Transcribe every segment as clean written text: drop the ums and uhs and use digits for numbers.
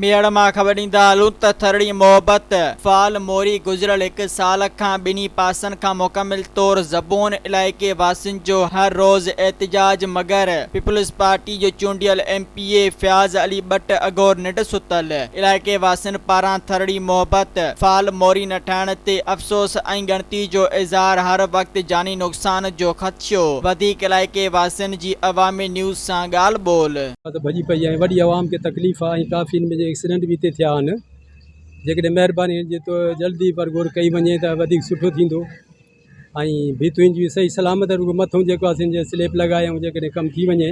ميهڙ مان خبر ڏيندا هلون ته ٿرڙي محبت فال موري گذريل هڪ سال کان ٻنهي پاسن کان مڪمل طور زبون علائقي واسين جو هر روز احتجاج مگر پيپلز پارٽي جو چونڊيل M P A Fayaz Ali Butt اگهور ننڊ ستل علائقي واسين پاران ٿرڙي محبت فال موري نه ٺاهڻ تي افسوس ۽ ڳڻتي جو اظهار هر وقت جاني نقصان جو خدشو وڌيڪ علائقي واسين جي عوامي نيوز سان ڳالهه ٻولهه. ته ڀڄي پئي آهي وڏي عوام کي تڪليف آهي ۽ ڪافي ان ۾ ايڪسيڊنٽ به هتي ٿيا آهن جيڪڏهن مهرباني هجي ته جلدي پرگهور ڪئي وڃي ته وڌيڪ سٺو ٿيندو ۽ ڀتين جي صحيح سلامت رڳو مٿو جيڪو آهي سو سليپ لڳائي ۽ جيڪڏهن ڪم ٿي وڃي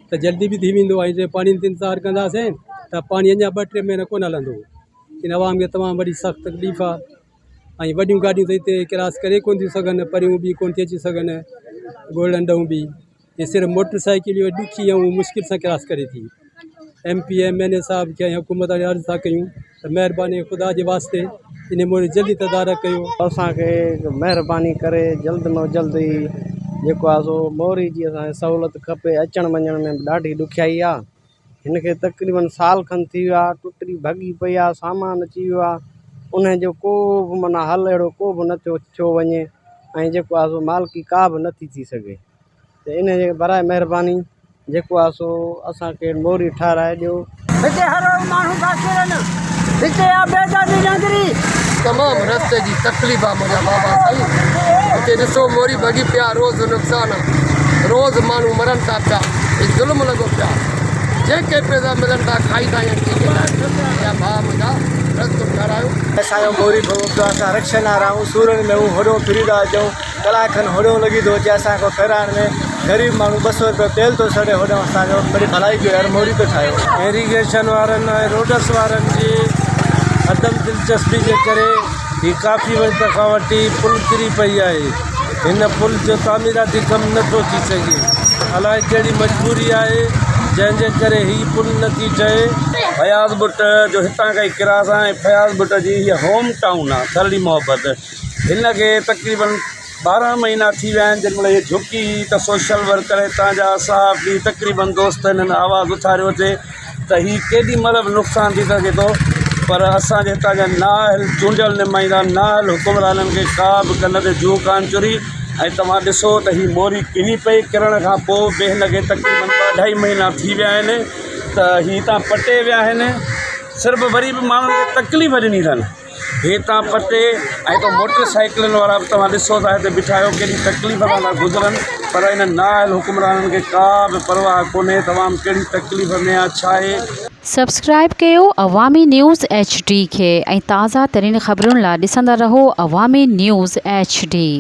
ته جلدي به ٿي ويندو ۽ جي پاڻي تي انتظار ڪنداسين ته پاڻي اڃا ٻه ٽي مهينا ڪونه هلندو ان عوام کي تمام وڏي سخت تڪليف آهي ۽ وڏيون گاڏيون ته هتي ڪراس ڪري ڪونه ٿيون سگهن پريون به ڪونه ٿي اچي سگهن گولڊن ڏهون به هي صرف موٽر سائيڪل اهو ڏکي ۽ مشڪل سان ڪراس ڪري ٿي. M P A M N A صاحب کي ۽ حڪومت کي عرض ٿا ڪيون ته مهرباني خدا جي واسطي انهي موري جلدي تدارڪ ڪيو. اسان کي مهرباني ڪري جلد ۾ جلد هي جيڪو آهي سو موري جي اسان کي سهولت کپي اچڻ وڃڻ ۾ به ڏاڍي ڏکيائي آهي هن کي تقريبن سال کن ٿي ويو آهي ٽٽي ڀڳي پئي آهي سامان اچي ويو آهي ان جو ڪو به معنيٰ حل اهڙو ڪو به نه ٿيو ٿيو وڃي ۽ جيڪو آهي سو مالڪي ڪا به نٿي ٿي سگهي ته ان جي براء مهرباني جيڪو آهي سو اسان کي موري ٺهرائي ڏيو. هتي هر روز ماڻهو ٿا ڪرن، هتي آ بيدردي ننگري. تمام رستي جي تڪليف آ منهنجا بابا سائين هتي ڏسو موري ڀڳي پيا روز نقصان آ روز ماڻهو مرن ٿا پيا هي ظلم لڳو پيا جيڪي پئسا ملن ٿا کائي ٿا يا ٺيڪي ٿا يا ڀاء منهنجا رستو ٺهرايو. اسان جو موري ڀڳو پيو اسان رڪشن وارا آهيون سورن ۾ آهيون هوڏو ڦري ٿا اچون. ڪلاڪ کن هوڏهون لڳي ٿو اچي اسان کي ڦيرائڻ ۾ غريب ماڻهو 200 روپيو تيل ٿو سڙي هوڏهون اسان جو مڙئي ڀلائي ڪيو يار موري ته ٺاهيو. ايريگيشن وارن ۽ روڊس وارن جي عدم دلچسپي جي ڪري هي ڪافي وقت کان وٺي پل ڪري پئي آهي. هن پل جو تعميراتي ڪم نه ٿو ٿي سگهي. الائي ڪهڙي مجبوري آهي جنهن جي ڪري هي پل نه ٿي ٺهي. فياض ٻٽ جو هتان کان ئي ڪراس آهي ۽ فياض ٻٽ جي هيء هوم ٽائون آهي ٿرڙي محبت. هن کي تقريبن 12 مهينا ٿي ويا آهن جنهن مهل هي جهڪي هئي ته سوشل ورڪر هتان جا صحافي تقريبن دوست هنن آواز اٿاريو ٿي ته هي ڪيڏي مهل به نقصان ٿي سگهي ٿو پر اسانجي هتان جا نااهل چونڊيل نمائندا نااهل حڪمرانن کي ڪا به ڪن تي جون ڪان چري ۽ توهان ڏسو ته هي موري ڪري پئي ڪرڻ کان پوء به هن کي تقريبن ٻه اڍائي مهينا ٿي ويا آهن ته هي هتان پٽي ويا آهن صرف وري به ماڻهن کي تڪليف ڏني اٿن. هتان پٽي ۽ تو موٽر سائيڪلن وارا به توهان ڏسو ٿا هتي بيٺا آهيو ڪيڏي تڪليف مان ٿا گذرن پر انهن نااهل حڪمرانن کي ڪا به پرواهه ڪونهي ته عوام ڪهڙي تڪليف ۾ آهي ڇا آهي. سبسڪرائيب ڪيو عوامي نيوز ايڇ ڊي کي ۽ تازه ترين خبرن لا ڏسندا رهو عوامي نيوز ايڇ ڊي.